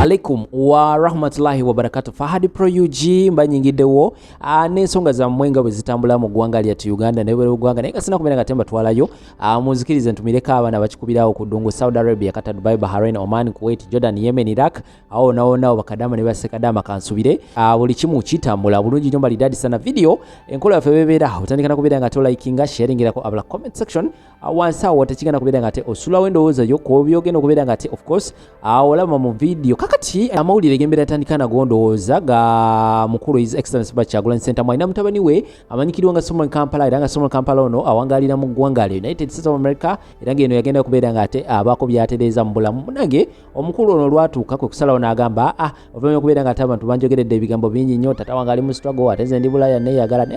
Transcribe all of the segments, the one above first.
Alaikum wa rahmatullahi wa barakatu. Fahad Pro UG mbanyingiddewo n'ensonga zammwe nga bwe zitambula mu ggwanga lyattu Uganda nebweru ggwanga, naye nga sina kubeera nga tembatwalayo. Munzikirize ntumireko abaana bakikubirawo ku ddungu Saudi Arabia, Qatar, Dubai, Bahrain, Oman, Kuwait, Jordan, Yemen, Iraq, awo nawonawo bakadama ne basekadama. Kansubire buli kimu kitambula bulungi nnyo malidadi sana. Video enkola yaffe bebeera otandika nakubeera nga tolikinga, sharingirako abala comment section wansi awo tekigenda kubeera nga ate osulawo endowooza yo ku byogenda okubeera nga ate of course olaba mu video. Kakati amawulire gembeera tandika nago ndowooza ga mukulu His Excellency Kyagulanyi Ssentamu alina mutabani we amanyikiddwa nga Solomon Kampala, era nga Solomon Kampala ono awangaalira mu ggwanga lya United States of America, era ng'eno yagenda kubeera nga ate abaako by'atereeza mu bulamu. Munange omukulu ono olwatuuka kwe kusalawo n'agamba, oluvannyuma okubeera nga ate abantu banjogeredde ebigambo bingi nnyo, tata wange ali mu struggle ate nze ndi Bulaaya neeyagala,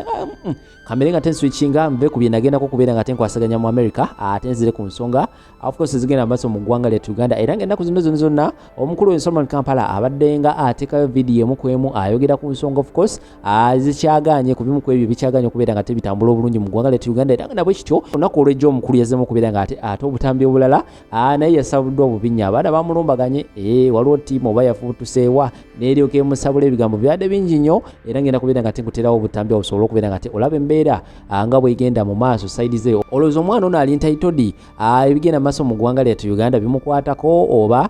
kamere nga tenswitchinga nve ku bye nagendako okubeera nga tenkwasaganya mu America, ate nzire ku nsonga of course zigenda maaso mu ggwanga lyattu Uganda. Era ng'ennaku zino zonna zonna omukulu we Solomon Kampala abadde nga ateekayo vidiyo emu ku emu ayogera ku nsonga of course zikyaganye ku bimu ku ebyo bikyaganye okubeera nga tebitambula obulungi mu ggwanga lyattu Uganda. Era nga nabwe kityo olunaku olw'ejjo omukulu yazzeemu okubeera nga ate obutambi obulala, naye yasabuddwa obubi nnyo, abaana bamulumbaganye. Waliwo ttiimu oba yafuutuseewa n'eryoka emusabula, ebigambo byadde bingi nnyo. Era ngenda kubeera nga tenkuterawo obutambi obusobola okubeera nga te olaba embeera nga bwegenda mu maaso side ze. Olowooza omwana ono ali entitled, ebigenda mu maaso mu ggwanga lyattu Uganda bimukwatako oba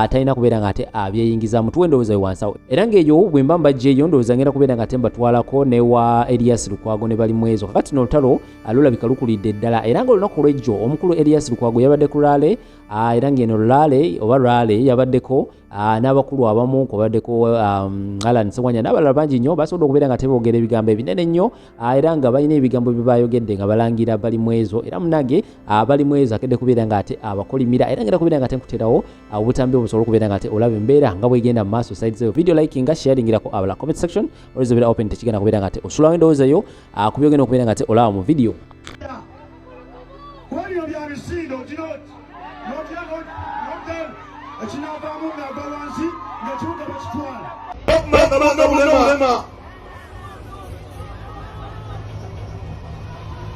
talina kubeera nga ate abyeyingiza? Mutuwe endowooza yo wansi awo. Era ng'eyo bwe mba mbajjeeyo ndowooza ngenda kubeera nga ate mbatwalako ne wa Erias Lukwago ne Balimwezo. Kakati n'olutalo lulabika lukulidde ddala, era ng'olunaku olw'ejjo omukulu Erias Lukwago yabadde ku rally, era ng'eno rally oba rally yabaddeko n'abakulu abamu kubaddeko Alan Ssewanyana n'abalala bangi nnyo. Basobodde okubeera nga teboogera ebigambo ebinene nnyo, era nga balina ebigambo bye bayogedde nga balangira Balimwezo. Era munange Balimwezo akedde kubeera nga ate abakolimira, era ngenda kubeera nga ate nkuterawo obutambi obusobola okubeera nga ate olaba embeera nga bwegenda mu maaso side zeyo. Video likinga, sharingirako abala, comment section olweza obeera open, tekigenda kubeera nga ate osulawo endowooza yo ku byogenda okubeera nga ate olaba mu video. Kuba bino bya misindo ogira oti nogira noddayo ekinaavaamu ng'agwa wansi ng'ekibuga bakitwala. Bulema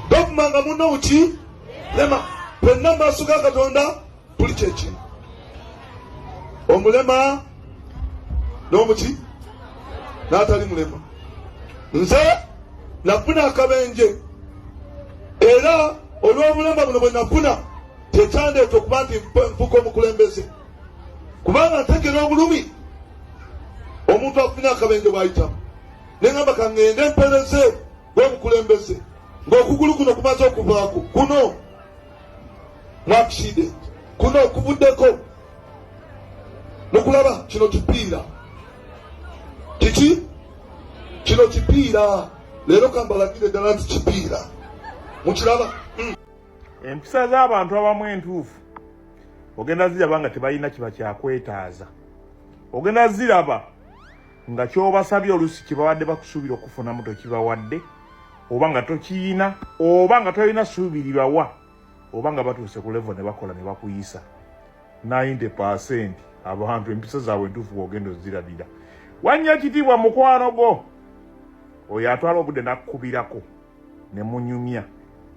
tovumanga munno buki lema. Fenna mu maaso ga Katonda tuli kyekimu, omulema n'omuki n'atali mulema. Nze nafuna akabenje, era olw'obulema buno bwe nafuna tekyandeeta okuba nti nfuuka omukulembeze, kubanga ntegera obulumi omuntu afuna akabenje bw'ayitamu. Neŋamba kaŋŋende mpereze bw'obukulembeze ng'okugulu kuno kumaze okuvaako kuno mu accident, kuno kuvuddeko. Mukulaba kino kipiira kiki? Kino kipiira. Leero kambalagire ddala nti kipiira mukiraba. Empisa z'abantu abamu entuufu ogenda ziraba nga tebalina kiba kyakwetaaza, ogenda ziraba nga kyobasabye olusi kyebabadde bakusuubira okufunamu tokibawadde, oba nga tokiyina, oba nga tolina ssuubi libawa, oba nga batuuse ku level ne bakola ne bakuyisa. 90% abantu empisa zaabwe entuufu bwogenda ozirabira. Wanya kitiibwa mukwano gwo oyo atwala obudde n'akkubirako ne munyumya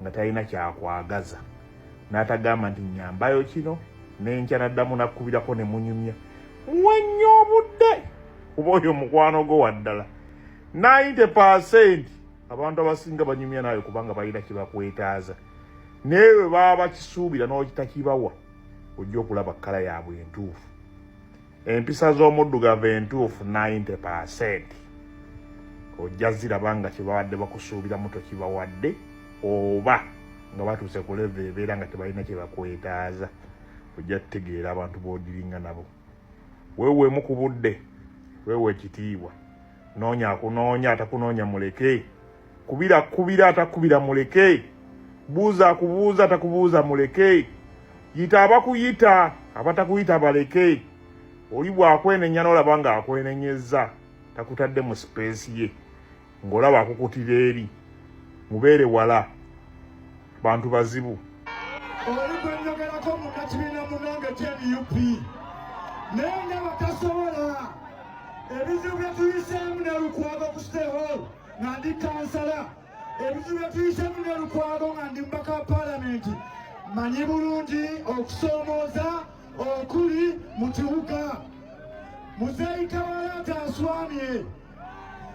nga talina kyakwagaza, n'atagamba nti nyambayo kino n'enkya n'addamu n'akkubirako ne munyumya. Muwe nnyo obudde kuba oyo mukwano gwo waddala. 90% abantu abasinga banyumya naawe kubanga balina kye bakwetaaza, naye bwe baba bakisuubira n'okitakibawa ojja okulaba kkala yaabwe entuufu. Empisa z'omuddugavu entuufu 90% ojja ziraba nga kye babadde bakusuubiramu tokibawadde, oba nga batuuse ku level ebeera nga tebalina kye bakwetaaza. Ojja tutegeera abantu b'odiringa nabo. Weeweemu ku budde, weewe ekitiibwa, noonya akunoonya, atakunoonya muleke, kubira kubira, atakubira muleke, buuza akubuuza, atakubuuza muleke, yita abakuyita, abatakuyita baleke. Oli bw'akwenenya n'olaba ng'akwenenyezza, takutadde mu space ye, ng'olaba akukutira eri, mubeere wala, bantu bazibu. Oli gwe njogerako munnakibiina munnange ky'NUP, naye nga batasobola ebizibu bye tuyiseemu ne Lukwago ku City Hall nga ndi kansala, ebizibu bye tuyiseemu ne Lukwago nga ndi mubaka wa paalamenti, manyi bulungi okusoomooza okuli mu kibuga. Muzeeyi Kabalaata aswamye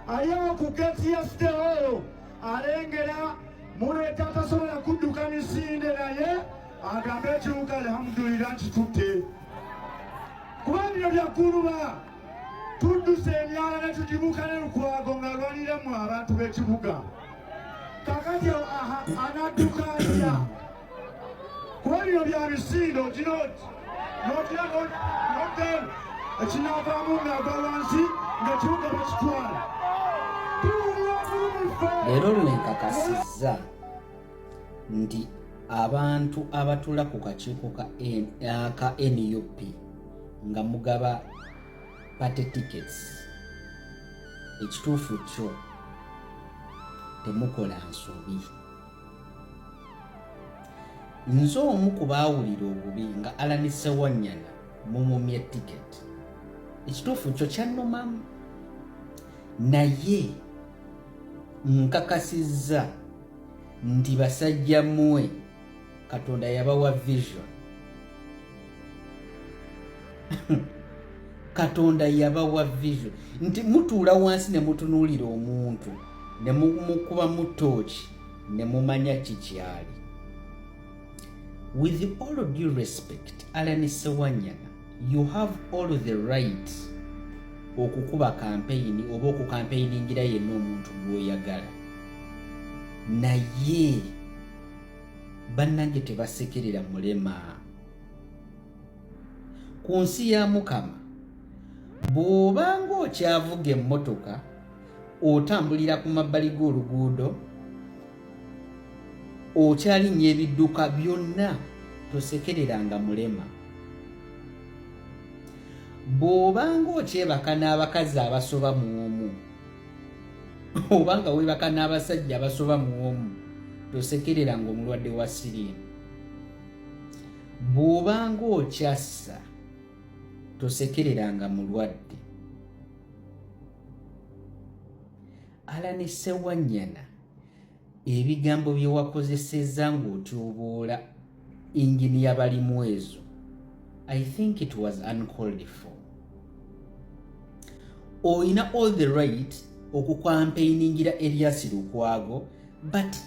ali awo ku geeti ya City Hall alengera muleeta tasobola kudduka misinde naye agambe ekibuga alhamdulillah nkitutte kuba bino byakuluba tudduse emyala ne tugibuuka ne Lukwago ng'alwanira mu abantu b'ekibuga kakati anadduka atya kuba bino bya misinde oginoti notira noddayo ekinaavaamu ng'agwa wansi ng'ekibuga bakitwala. Leero lwenkakasizza nti abantu abatula ku kakiiko ka NUP nga mugaba party tickets, ekituufu kyo temukola nsobi. Nze omu ku baawulira obubi nga Allan Ssewanyana mumumye ticket, ekituufu kyo kyannumamu, naye nkakasizza nti basajja mmwe Katonda yabawa vision. Katonda yabawa vision nti mutuula wansi ne mutunuulira omuntu ne mumukubamu tooki ne mumanya kikyali. With all due respect, Allan Ssewanyana, you have all the right okukuba kampeyini oba okukampeyiningira yenna omuntu gw'oyagala, naye bannange tebasekerera mulema ku nsi ya Mukama. Bw'obanga okyavuga emmotoka, otambulira ku mabbali g'oluguudo, okyalinnya ebidduka byonna, tosekereranga mulema. Bw'obanga okyebaka n'abakazi abasoba mu omu, oba nga weebaka n'abasajja abasoba mu omu, tosekereranga omulwadde wa siriimu. Bw'obanga okyassa, tosekereranga mulwadde. Allan Ssewanyana, ebigambo bye wakozesezza ng'otyoboola Inginiya Balimwezo, I think it was uncalled for. Oyina all the right okukampeiningira Erias Lukwago, but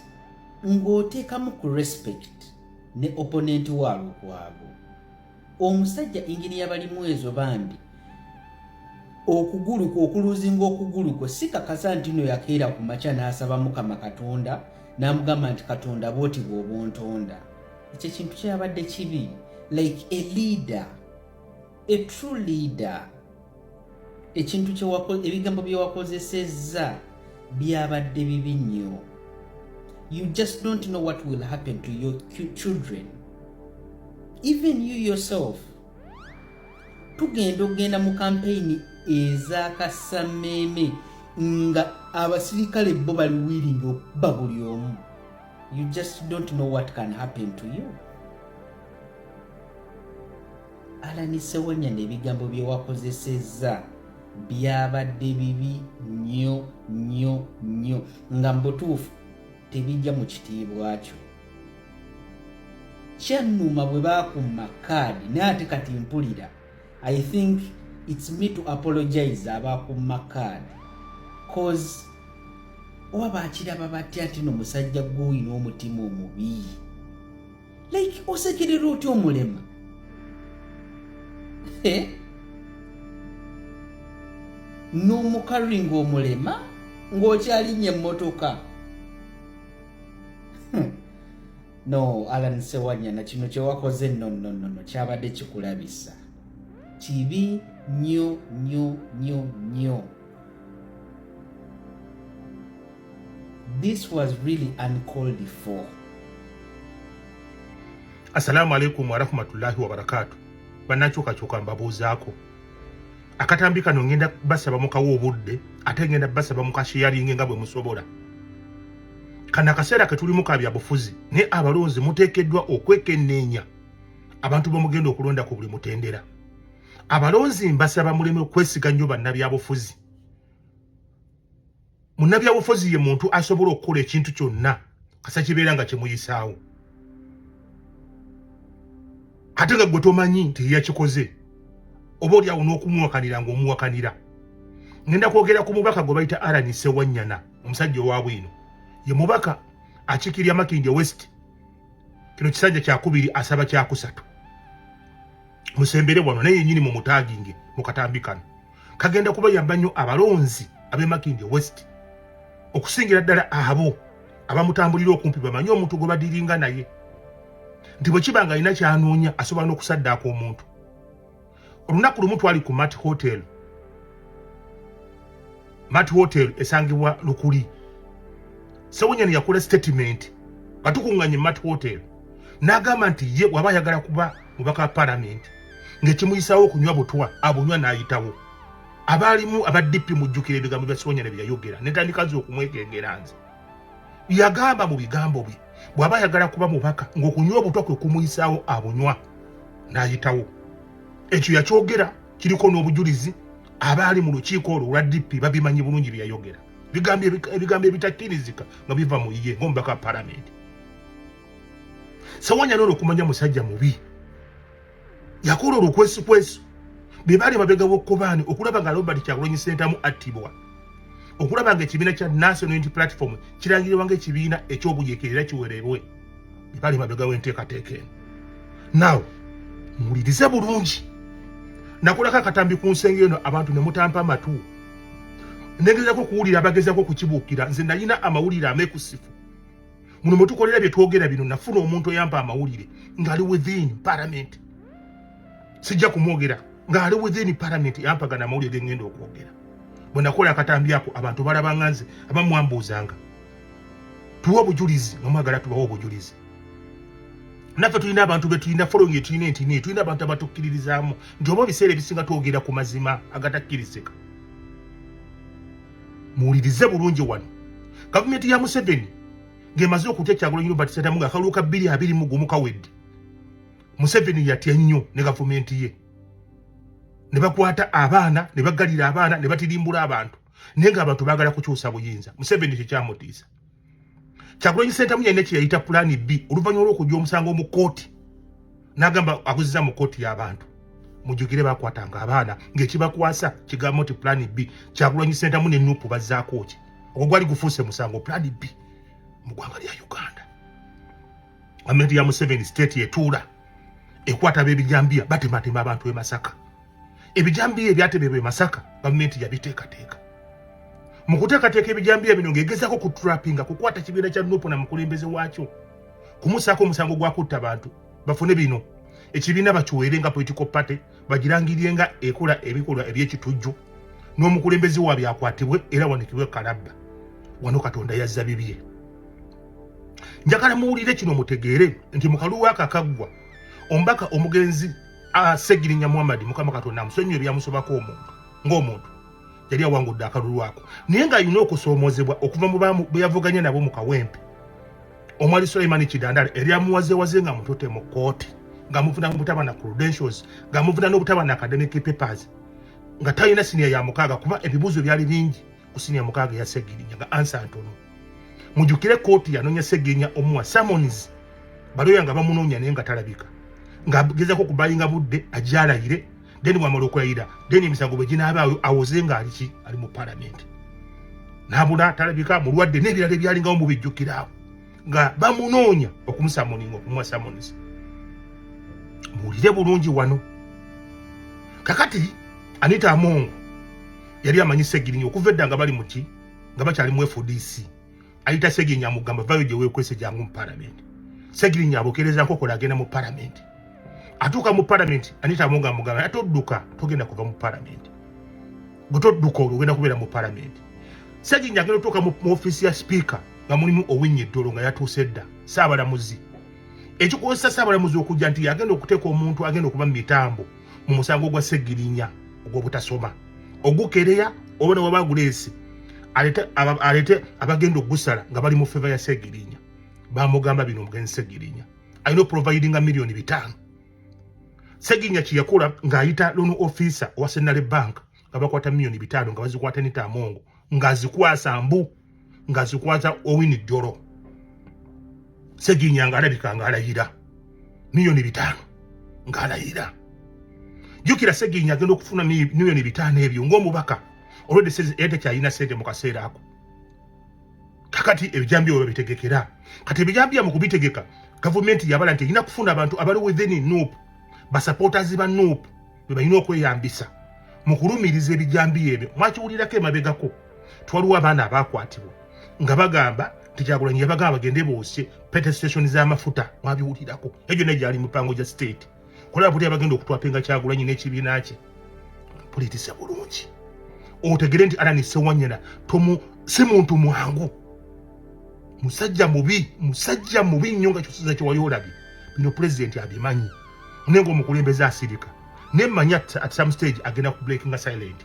ng'oteekamu ku respect ne opponent wa Lukwago. Omusajja Inginiya Balimwezo bambi okugulu kwe okuluzinga okugulu kwe, si kakasa nti no yakeera ku makya n'asaba Mukama Katonda n'amugamba nti Katonda bwoti bw'oba ontonda. Ekyo ekintu kyabadde kibi. Like a leader, a true leader, ekintu ebigambo bye wakozesezza byabadde bibi nnyo. You just don't know what will happen to your children, even you yourself. Tugenda okugenda mu kampeyini ezakasammeeme nga abasirikale bo bali willing okuba buli omu. You just don't know what can happen to you. Allan Ssewanyana, ebigambo bye wakozesezza byabadde bibi nnyo nnyo nnyo, nga mu butuufu tebijja mu kitiibwa kyo. Kyannuma bwe baakumma kaadi, naye ate kati mpulira I think it's me to apologize abaakumma kaadi, cause oba bakiraba batya nti no musajja gw'olina omutima omubi, like osekerera otya omulema? Eh? N'omukaringa omulema ng'okyalinnya emmotoka. No, Allan Ssewanyana, kino kyewakoze, no, no, no, no, kyabadde kikulabisa kibi nnyo nnyo nnyo nnyo. This was really uncalled for. Assalamu alaikum warahmatullahi wabarakatu. Bannakyukakyuka, mbabuuzaako akatambi kano. Ngenda basaba mukawa obudde, ate ngenda basaba mukasharinge nga bwe musobola. Kano akaseera ke tulimu ka byabufuzi, naye abalonzi muteekeddwa okwekenneenya abantu bemugenda okulonda ku buli mutendera. Abalonzi mbasaba muleme okwesiga nnyo bannabyabufuzi. Munnabyabufuzi ye muntu asobola okukola ekintu kyonna kasa kibeera nga kyemuyisaawo, ate nga gwe tomanyi nti yakikoze. Oba oli awo n'okumuwakanira ng'omuwakanira. Ngenda kwogera ku mubaka gwe bayita Allan Ssewanyana, omusajja owa bwino. Ye mubaka akiikirira Makindye West. Kino kisanja kyakubiri, asaba kyakusatu. Musembere wano naye yennyini mumutaginge mu katambi kano. Kagenda kubayamba nnyo abalonzi ab'e Makindye West, okusingira ddala abo abamutambulira okumpi, bamanye omuntu gwe badiringa naye, nti bwe kiba nga alina kyanoonya asobola n'okusaddaaka omuntu. Olunaku lumu twali ku Mat Hotel. Mat Hotel esangibwa Lukuli. Sewanyana yakola statement nga tukuŋŋanye Mat Hotel, n'agamba nti ye waba ayagala kuba mubaka wa palamenti ng'ekimuyisawo okunywa butwa, abunywa n'ayitawo. Abaalimu aba DP mujjukira ebigambo bya Sewanyana bye yayogera, netandika nze okumwekengera. Nze yagamba mu bigambo bye, bw'aba ayagala kuba mubaka ng'okunywa obutwa kwe kumuyisaawo, abunywa n'ayitawo. Ekyo yakyogera kiriko n'obujulizi. Abaali mu lukiiko olwo olwa DP babimanyi bulungi bye yayogera, ebigambo ebitakkirizika nga biva mu ye ng'omubaka wa palamenti. Sewanyana olwo okumanya musajja mubi, yakola olukwesikwesu be baali mabega w'okkobaani okulaba nga Robert Kyagulanyi Ssentamu attibwa, okulaba nga ekibiina kya National Unity Platform kirangirirwa ng'ekibiina ekyobuyeekera era kiwerebwe. Be baali mabega w'enteekateeka eno. Naawe muwulirize bulungi. Nakolako akatambi ku nsenge eno, abantu ne mutampa amatu, negezako okuwulira abagezako okukibuukira. Nze nalina amawulire ameekusifu muno mwe tukolera bye twogera bino. Nafuna omuntu oyampa amawulire ng'ali within parliament, sijja kumwogera, ng'ali within parliament, yampagana amawulire gengenda okwogera. Bwe nakola akatambi ako, abantu balabanga nze abamwambuuzanga, tuwe obujulizi, nga mwagala tubawe obujulizi. Naffe tulina abantu betulina following, etulina entini, tulina abantu abatukkiririzaamu nti oba ebiseera ebisinga twogera ku mazima agatakkirizika. Muwulirize bulungi wano. Gavumenti ya Museveni ng'emaze okutya Kyagulanyi Robert Ssentamu nga akalulu ka 2021 kawedde, Museveni yatya nnyo ne gavumenti ye, ne bakwata abaana, ne baggalira abaana, ne batirimbula abantu, naye ng'abantu baagala kukyusa buyinza. Museveni tekyamutiisa. Kyagulanyi Ssentamu yalina kye yayita Plan B. Oluvannyuma lw'okujja omusango mu kkooti, n'agamba aguzizza mu kkooti y'abantu. Mujjukire bakwatanga abaana ng'ekibakwasa kigambo nti Plan B. Kyagulanyi Ssentamu ne NUP bazzaako ki? Ogwo gwali gufuuse musango, Plan B, mu ggwanga lya Uganda. Gavumenti ya Museveni, state etuula ekwata ab'ebijambiya, batematema abantu e Masaka. Ebijambiya ebyatemebwa e Masaka, gavumenti yabiteekateeka. Mu kuteekateeka ebijambiya bino, ng'egezaako kutrapinga, kukwata kibiina kya NUP na mukulembeze waakyo, kumusaako omusango gwa kutta abantu, bafune bino, ekibiina bakiweere nga political party, bagirangirire nga ekola ebikolwa ebyekitujju, n'omukulembeze waabyo akwatibwe era wanikibwe kalabba. Wano Katonda yazza bibye. Njagala muwulire kino, mutegeere nti mu kalulu ako akaggwa, omubaka omugenzi Segirinya Muhammad, Mukama Katonda amusonyiwe ebyamusobako omuntu ng'omuntu, yali awangudde akalulu ako, naye ng'alina okusoomozebwa okuva mu be yavuganya nabo mu Kawempe, omwali Suleimani Kidandala, eri amuwazewaze nga mutute mu kkooti, ng'amuvuna mu butaba na credentials, ng'amuvuna n'obutaba na academic papers, nga talina siniya ya mukaaga, kuba ebibuuzo byali bingi ku siniya mukaaga eya Segirinya, nga answer ntono. Mujjukire kooti yanoonya Segirinya omuwa summons, baloya nga bamunoonya naye nga talabika, ng'agezako okubayinga budde ajalayire, then bwamala okulayira, then emisango bwe ginaabaayo awoze ng'ali ki? Ali mu palamenti. Nabula, talabika, mulwadde n'ebirala ebyalingawo mubijjukiraawo, nga bamunoonya okumusummoninga, okumuwa summons. Muwulire bulungi wano. Kakati Anita Amongo yali amanyi Segirinya okuva edda, nga bali muki, nga bakyali mu FDC. Ayita Segirinya, amugamba, "Vayo gye weekwese, jangu mu palamenti." Segirinya abokereza nkokola, agenda mu palamenti. Atuuka mu palamenti, Anita Amongo amugamba, "Ate odduka, togenda kuva mu palamenti, gwe todduka, olwo ogenda kubeera mu palamenti." Segirinya agenda otuuka mu ofiisi ya sipiika nga mulimu Owiny Dollo, nga yatuuse dda, saabalamuzi. Ekikozesa saabalamuzi okujja nti yagenda okuteeka omuntu agenda okuba mu mitambo mu musango gwa Segirinya ogw'obutasoma, ogukereya oba newaba guleesi, aleete abagenda okugusala nga bali mu favour ya Segirinya. Bamugamba bino, omugenzi Segirinya alina oprovidinga 5,000,000. Segirinya kyeyakola ng'ayita loan officer owa Centenary Bank, nga bakwata 5,000,000, nga bazikwata Anita Amongo, ng'azikwasa mbu ng'azikwata Owiny Dollo. Segirinya ng'alabika ng'alayira 5,000,000, ng'alayira. Jjukira Segirinya agenda okufuna 5 million ebyo ng'omubaka, olwedde era tekyalina sente mu kaseera ako. Kakati ebijambiya we babitegekera, kati ebijambiya mu kubitegeka, gavumenti yabala nti erina kufuna abantu abali within NUP, basupporters ba NUP be balina okweyambisa mu kulumiriza ebijambiya ebyo. Mwakiwulirako emabegako, twaliwo abaana abakwatibwa nga bagamba nti Kyagulanyi yabagamba bagende boosye petrol station z'amafuta. Mwabiwulirako ebyo gyonna, gyali mipango gya state kulaba buti abagenda okutwapenga Kyagulanyi n'ekibiina kye. Mpuliriza bulungi otegere nti Allan Sewanyana tomu si muntu mwangu, musajja mubi, musajja mubi nnyo nga kyosiza kyewali olabye. Bino pulezidenti abimanyi, naye ngaomukulembeze asirika. Naye mmanyi at some stage agenda ku breakinga silent,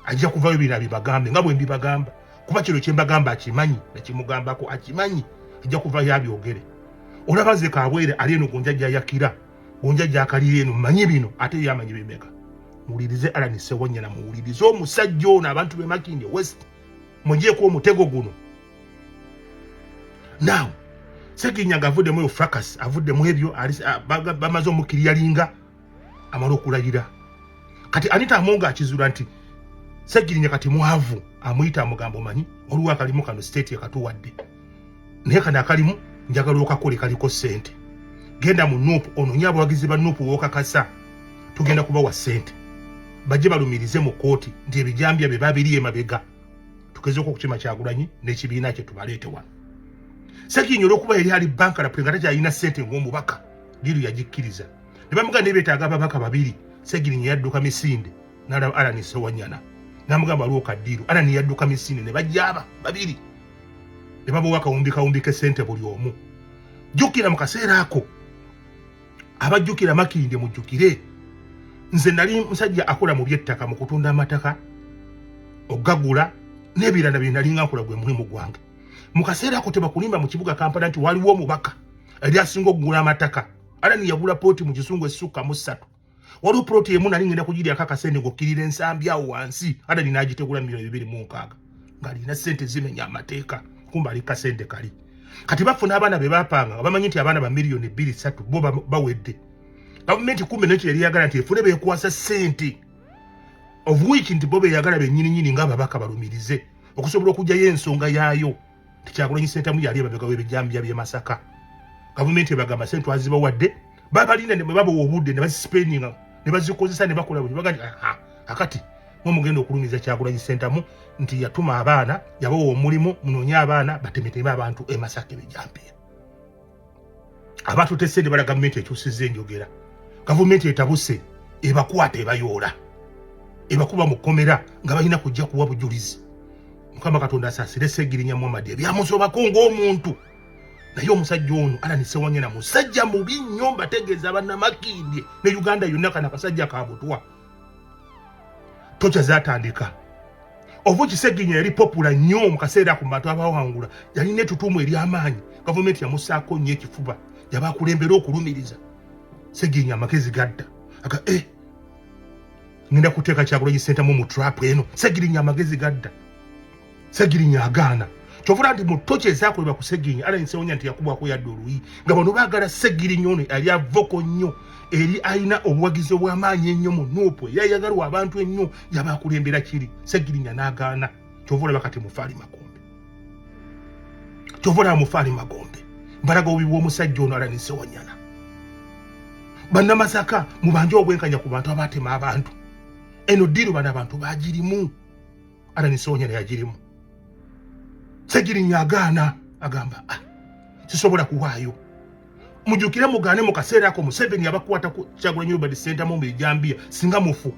ajja kuvayo bino abibagambe nga bwe mbibagamba, kuba kino kyembagamba akimanyi, nakimugambako akimanyi, ajja kuvayo abyogere. Olaba nze Kabwere ali eno gonjajja yakira gonjajja akalira eno, mmanyi bino, ate ye amanyi bimeka. Muwulirize Allan Sewanyana, muwulirize omusajja ono. Abantu be Makindye West, mugyeko omutego guno. Now Seginya nga avuddemu eyo fracas, avuddemu ebyo, bamaze omukiriyalinga, amala okulayira. Kati Anita Amonga akizula nti Segirinya kati mwavu, amuyita amugamba, omanyi waliwo akalimu kano state ekatuwadde, naye kano akalimu njagala okakole, kaliko ssente. Genda mu NUP ononye abawagizi ba NUP wokakasa tugenda kubawa ssente, bajje balumirize mu kooti nti ebijambya bye babiri emabega, tugezeeko okukima Kyagulanyi n'ekibiina kye, tubaleete wano. Sekinya olwokuba yali ali bankrupt nga takyalina ssente ng'omubaka, deal yagikkiriza ne bamugamba naye beetaaga ababaka babiri. Segirinya yadduka misinde n'alaba Allan Sewanyana n'amugamba waliwo ka deal. Allan yadduka misinde ne bajjaaba babiri ne babawa akawumbi kawumbi k'essente buli omu. Jjukira mu kaseera ako, abajjukira Makindye mujjukire, nze nali musajja akola mu by'ettaka, mu kutunda amataka, ogagula n'ebirala bye nalinga nkola, gwe mulimu gwange mu kaseera ako. Tebakulimba, mu kibuga Kampala nti waliwo omubaka eri asinga okugula amataka. Allan yagula ploti mu Kisungu esukka mu ssatu. Waliwo ploti emu nali ngenda kugiryako akasente ng'okkirira ensambi awo wansi, Allan n'agitegula 26 million ng'alina ssente zimenya amateeka, kumba ali kasente kali. Kati bafuna abaana be bapanga nga bamanyi nti abaana ba 2 million 3 bo bawedde. Gavumenti kumbe nekyo yali yagala nti efune beekwasa ssente, of which nti bo beyagala bennyininyini ng'ababaka balumirize okusobola okugyayo ensonga yaayo nti Kyagulanyi Sentamu yali emabega w'ebijambiya by'e Masaka. Gavumenti ebagamba sente twazibawadde, babalinda ne babawa obudde ne bazisipendinga ne bazikozesa ne bakola buli baga nti aha, akati mwe mugenda okulumiza Kyagulanyi Sentamu nti yatuma abaana, yabawa omulimu, munoonye abaana batemeteme abantu e Masaka ebijambiya. Abantu tesente bala, gavumenti ekyusizza enjogera, gavumenti etabuse, ebakwata, ebayoola, ebakuba mu kkomera nga balina kujja kuwa bujulizi. Mukama Katonda asaasire Segirinya Muhammad ebyamusobako ng'omuntu. Naye omusajja ono Allan Sewanyana musajja mubi nnyo. Mbategeeza Bannamakindye ne Uganda yonna, kana akasajja ka butwa. Tokya zatandika ova Kiseginya yali popular nnyo mu kaseera ako mu bantu abawangula, yalina etutuumu ery'amaanyi, gavumenti yamussaako nnyo ekifuba, yabakulembera okulumiriza Seginya. Amagezi gadda aga e ngenda kuteeka Kyagulanyi Sentamu mu trap eno. Segirinya amagezi gadda, Segirinya agaana. Kyovula nti mu toki ezakolebwa ku Segirinya, Allan Sewanya nti yakubwako yadde oluyi nga bano baagala Segirinya ono ali avoko nnyo, eri alina obuwagizi obw'amaanyi ennyo mu NUP, yayagalwa abantu ennyo, yabakulembera kiri. Segirinya n'agaana. Kyova olaba kati mufaali magombe, kyova olaba mufaali magombe. Mbalaga obubi bw'omusajja ono Allan Sewanyana. Bannamasaka, mubanje obwenkanya ku bantu abatema abantu. Eno deal bano abantu bagirimu, Allan Sewanyana yagirimu. Segirinya agaana, agamba, ah, sisobola kuwaayo. Mujjukire, mugaane mu kaseera ako Museveni abakwata ku Kyagulanyi Robert Sentamu mu bijambiya, singa mufu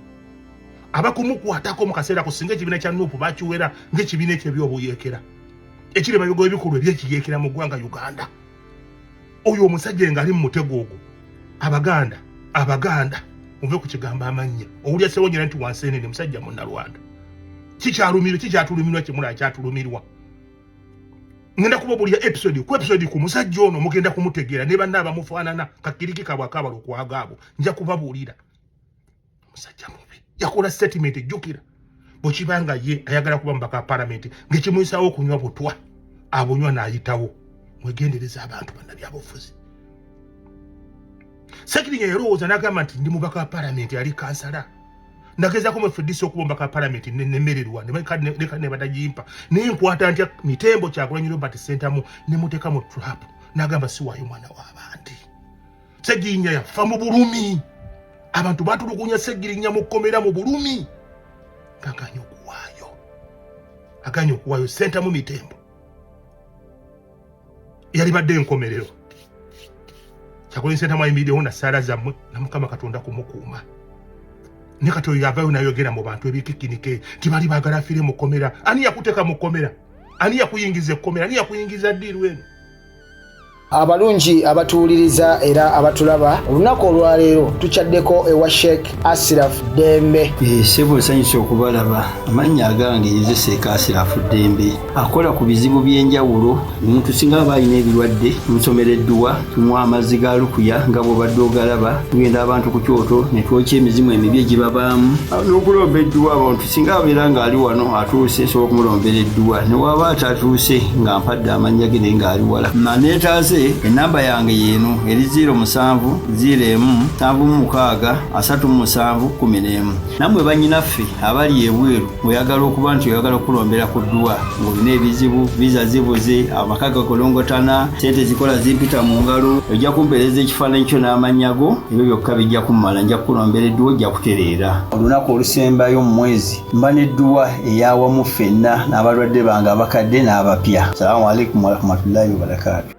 abakumukwatako mu kaseera ako, singa ekibiina kya NUP bakiwera ng'ekibiina ekyo ebyobuyeekera ekiri emabega ebikolwa ebyekiyeekera mu ggwanga Uganda. Oyo omusajja ng'ali mu mutego ogwo. Abaganda, Abaganda, muve ku kigambo amannya. Owulira Sewanyana nti wansenene musajja Munnalwanda, kikyalumirwa, kikyatulumirwa, kimula kyatulumirwa. Ngenda kuba buli episode ku episode ku musajja ono mugenda kumutegeera ne banna abamufaanana kakiriki kabwe akabala okwagaabo. Nja kubabuulira omusajja mubi. Yakola statement, ejjukira bwekibanga ye ayagala kuba mubaka wa palamenti ng'ekimuyisawo okunywa butwa, abunywa n'ayitawo. Mwegendereza abantu bannabyabufuzi. Segirinya yalowooza n'agamba nti ndi mubaka wa palamenti, ali kansala. Nagezaako mu FDC okuba omubaka wa palamenti, nemererwa ne batagimpa. Naye nkwata ntya Mitembo Kyagulanyi Robert Sentamu ne muteeka mu trap? N'agamba siwaayo mwana w'abandi. Segirinya yafa mu bulumi, abantu batulugunya Segirinya mu kkomera mu bulumi, ng'aganye okuwaayo, aganye okuwaayo Sentamu Mitembo. Yalibadde enkomerero. Kyagulanyi Sentamu ayimiriddewo na ssaala zammwe na Mukama Katonda kumukuuma. Ne kati oyo yavayo nayogera mu bantu ebikikinike nti bali baagala afiire mu kkomera. Ani yakuteeka mu kkomera? Ani yakuyingiza ekkomera? Ani yakuyingiza ddiiru eno? Abalungi abatuwuliriza era abatulaba, olunaku olwaleero tukyaddeko ewa Sheikh Asiraf Ddembe. Ssebo, nsanyusa okubalaba. Amannya agange nze Seeka Asirafu Ddembe, akola ku bizibu by'enjawulo. Omuntu singa aba alina ebirwadde, tumusomera edduwa, tumuwa amazzi ga lukuya nga bw'obadde ogalaba. Tugenda abantu ku kyoto ne twokya emizimu emibi egibabaamu n'okulomba edduwa. Abantu singa abeera ng'ali wano atuuse, nsobola okumulombera edduwa, ne waba atatuuse nga mpadde amannya ge naye ng'ali wala naneetaaze. Enamba yange yeeno eri 07 01 76 37 11. Nammwe bannyinaffe abali ebweru, oyagala okuba nti oyagala okulombera ku dduwa ng'olina ebizibu, viza zibuze, amaka gakolongotana, sente zikola zimpita mu ngalo, ojja kumpeereza ekifaananyi kyo n'amannya go, ebyo byokka bijja kummala, nja kukulombera edduwa, ojja kutereera. Olunaku olusembayo mu mwezi mba n'edduwa eyawamu ffenna n'abalwadde bange abakadde n'abapya. Salaamu alaikum warahmatullahi wabarakaatu.